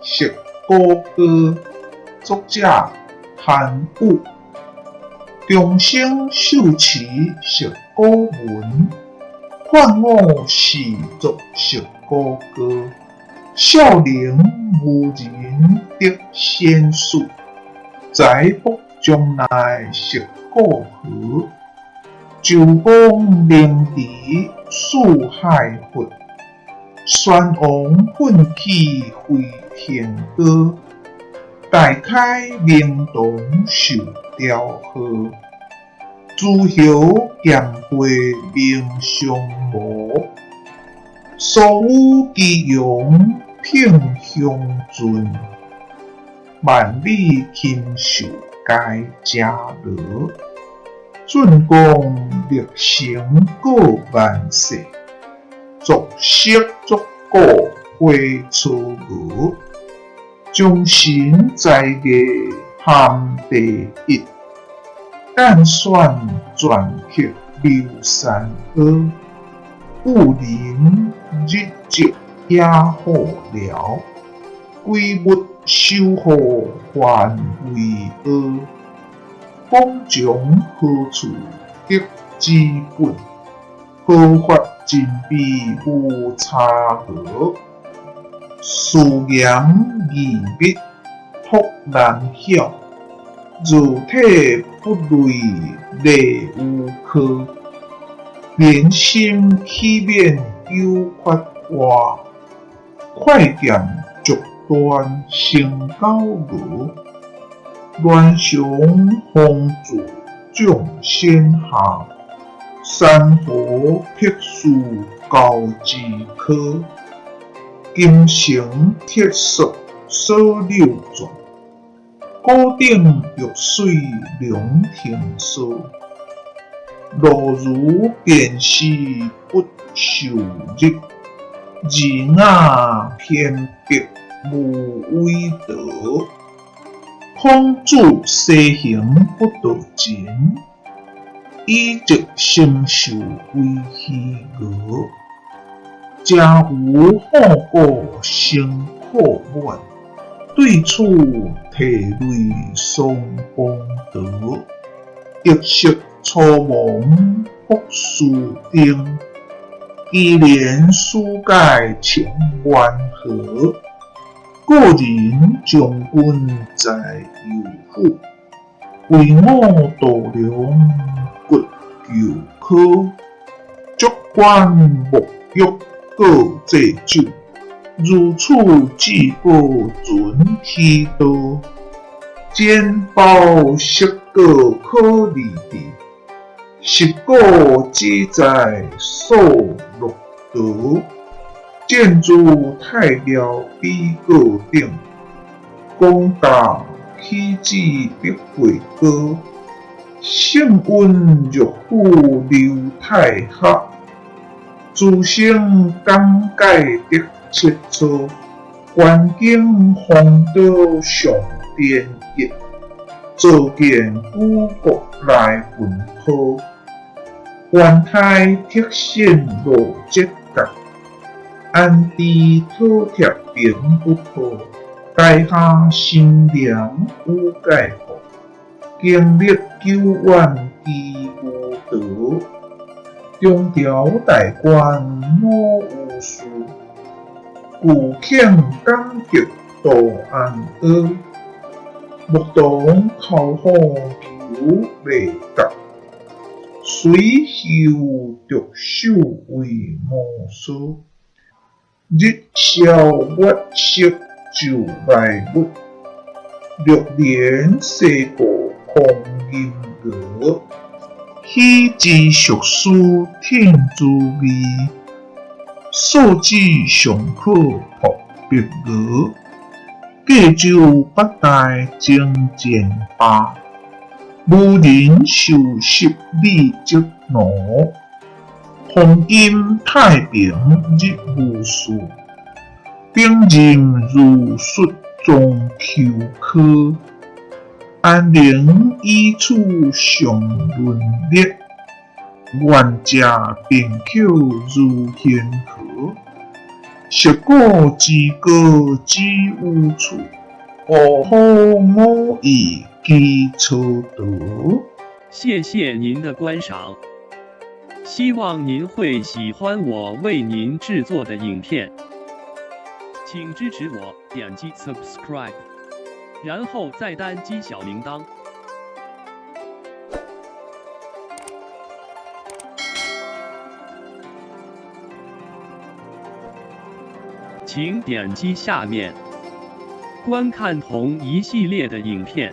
石鼓歌，作者韓羽。長生秀持石鼓文，勸我試作石鼓歌。少陵無人得仙術，財帛將來石鼓河。周公凌遲四海佛，宣王奮起飛天歌。大開明堂受雕賀，諸侯兼備名相模。蘇武基陽聘鄉郡，萬里禽獸皆食勞。晉公力成過萬世，作色作古花雛娥。忠臣才藝堪第一，揀選篆刻流山阿。武林日夕野火燎，鬼物守護範圍阿。廣長何處得資本？毫髮盡美無差訛。事嚴義密託難曉，肉體不累禮有科。人心豈免有缺活？快劍逐斷成九鵝。鸞祥風柱眾仙下，山河碧樹高枝柯。金城鐵索鎖柳轉，古頂玉水龍騰梭。露如便是不受日，字雅偏僻無違道。孔子西行不道秦，以直成就為虛娥。食無好果成闊滿，對此涕淚雙崩道。玉色初亡卜書丁，祁連書解情緣河。個人將軍在右府，為我度量骨舊科。竹關沐浴過祭酒，如此至寶存虛道。煎包色果可離地，十果只在所樂得。建築太廟比過頂，公家豈止碧會高。聖溫玉府劉太學，諸生講解得切磋。環境風刀上典籍，造見古國來奔波。元太特顯露節覺，安知妥帖並不破。大下心涼有解惑，經歷久遠基無道。中朝大官老有事，舊肯感激杜安阿。牧童口好求未覺，水袖著手為摩挲。日消月色就來物，六年西過空吟鵝。喜之熟思聽滋味，素指尚可撲碧鵝。價州八大征戰罷，無人受習李積奴。黃金太平日無事，兵刃如術中秋柯。安寧以處上倫烈，願食便口如仙河。石鼓之歌只有趣，五好五义基础图。谢谢您的观赏，希望您会喜欢我为您制作的影片，请支持我点击 subscribe，然后再单击小铃铛。请点击下面观看同一系列的影片。